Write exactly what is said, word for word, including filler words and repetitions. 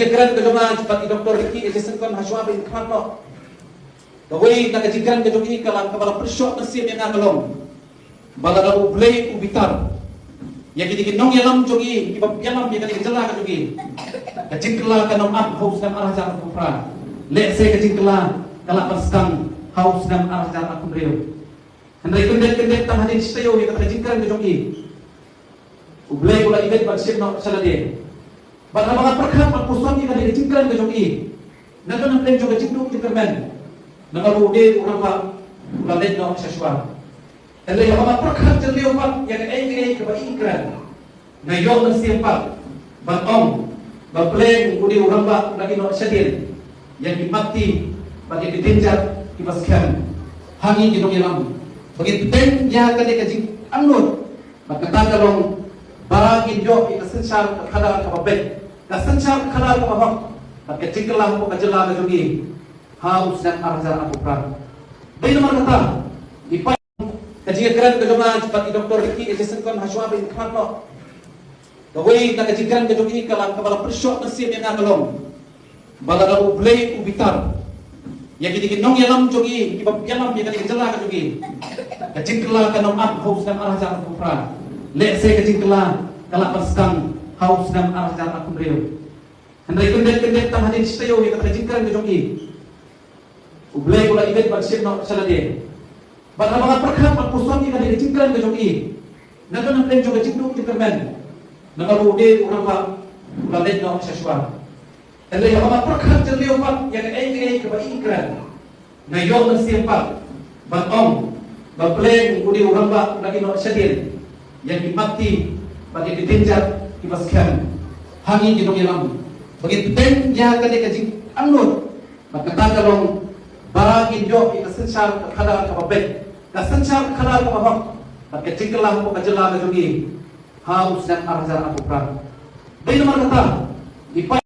Ka jingkren ka jong nga bad i Doktor Ricky A J Syngkon hashwa ba in khlad noh. Kawei na ka jingkren ka jong i ka la, kaba la pynshoh mynsiem ïa nga ka long ba lada U Blei u bitar ïa kine ki nongïalam jong i kiba ïalam ïa kane ka jylla ka jong i, ka jingkylla kan ym ap ha u snem ar hajar arphew phra. Lehse ka jingkylla ka lah ban sdang ha u snem ar hajar arphew hynriew. Hynrei kyndit kyndit tang hadien shi taïew ïa kata ka jingkren ka jong i, U Blei u la ibit ban shim noh sha lade. Bad haba nga pyrkhat bad puson ïa kane ka jingkren ka jong i, na ka bynta jong ka jingduh jingkyrmen, namar u dei u rangbah u la leit noh sha shuwa. Hynrei haba nga pyrkhat jylliew pat ïa kaei kaei kaba i kren, nga ïoh mynsiem pat ban ong ba pleng u dei u rangbah u la ïeh noh shadien ïa ki matti bad ïa ki dienjat kiba skhem ha ngi ki nongïalam, ba ngin bteng ïa kane ka jingangnud. Bad kata ka long ba ngin ïoh ïa ka synshar ka khadar kaba beit, ka synshar ka khadar kaba hok, bad ka jingkylla hapoh ka jylla ka jong ngi ha u snem ar hajar arphew phra. Dei namar kata, i pa, ka jingkren ka jong nga bad i Doktor Ricky A J Syngkon hashwa ba in khlad noh. Kawei na ka jingkren ka jong i ka la, kaba la pynshoh mynsiem ïa nga ka long ba lada U Blei u bitar ïa kine ki nongïalam jong i kiba ïalam ïa kane ka jylla ka jong i, ka jingkylla kan ym ap ha u snem ar hajar arphew phra. Lehse ka jingkylla ka lah ban sdang ha u snem ar hajar arphew hynriew. Hynrei kyndit kyndit tang hadien shi taïew ïa kata ka jingkren ka jong i, U Blei u la ibit ban shim noh sha lade. Bad haba nga pyrkhat bad puson ïa kane ka jingkren ka jong i, na ka bynta jong ka jingduh jingkyrmen, namar u dei u rangbah u la leit noh sha shuwa. Hynrei haba nga pyrkhat jylliew pat ïa kaei kaei kaba i kren, nga ïoh mynsiem pat ban ong ba pleng u dei u rangbah u la ïeh noh shadien ïa ki matti bad ïa ki dienjat kiba skhem ha ngi ki nongïalam, ba ngin bteng ïa kane ka jingangnud. Bad kata ka long ba ngin ïoh ïa ka synshar ka khadar kaba beit, ka synshar ka khadar kaba hok, bad ka jingkylla hapoh ka jylla ka jong ngi ha u snem ar hajar arphew phra. Dei namar kata, i pa,